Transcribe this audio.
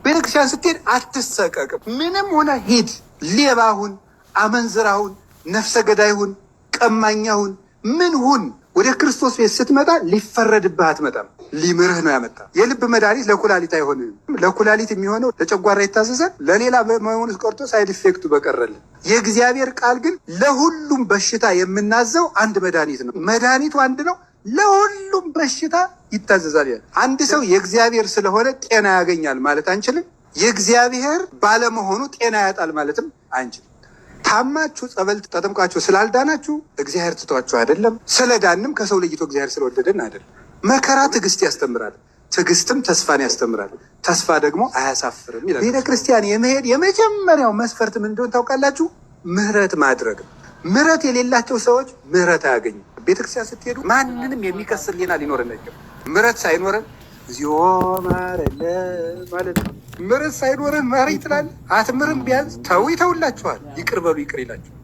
ቤተክርስቲያን ስትሄድ አትሰቀቅም። ምንም ሆነ ሂድ፣ ሌባ ሁን፣ አመንዝራ ሁን፣ ነፍሰ ገዳይ ሁን፣ ቀማኛ ሁን፣ ምን ሁን፣ ወደ ክርስቶስ ቤት ስትመጣ ሊፈረድብህ አትመጣም። ሊምርህ ነው ያመጣ። የልብ መድኃኒት ለኩላሊት አይሆንም። ለኩላሊት የሚሆነው ለጨጓራ ይታዘዛል። ለሌላ በመሆኑ ቀርቶ side effect ኡ በቀረልን። የእግዚአብሔር ቃል ግን ለሁሉም በሽታ የምናዘው አንድ መድኃኒት ነው። መድኃኒቱ አንድ ነው። ለሁሉም በሽታ ይታዘዛል። አንድ ሰው የእግዚአብሔር ስለሆነ ጤና ያገኛል ማለት አንችልም። የእግዚአብሔር ባለመሆኑ ጤና ያጣል ማለትም አንችልም። ታማችሁ ጸበል ተጠምቃችሁ ስላልዳናችሁ እግዚአብሔር ትቷችሁ አይደለም። ስለዳንም ከሰው ለይቶ እግዚአብሔር ስለወደደን አይደለም። መከራ ትዕግስት ያስተምራል፣ ትዕግስትም ተስፋን ያስተምራል፣ ተስፋ ደግሞ አያሳፍርም ይላል። ቤተ ክርስቲያን የመሄድ የመጀመሪያው መስፈርት ምን እንደሆነ ታውቃላችሁ? ምህረት ማድረግ። ምህረት የሌላቸው ሰዎች ምህረት አያገኙም። ቤተክርስቲያን ስትሄዱ ማንንም የሚከስ ሕሊና ሊኖረን አይገባም። ምህረት ሳይኖረን እግዚኦ ማረነ ማለት ነው። ምህረት ሳይኖረን ማረኝ ትላለህ። አትምርም። ቢያንስ ተው ይተውላችኋል። ይቅር በሉ ይቅር ይላችኋል።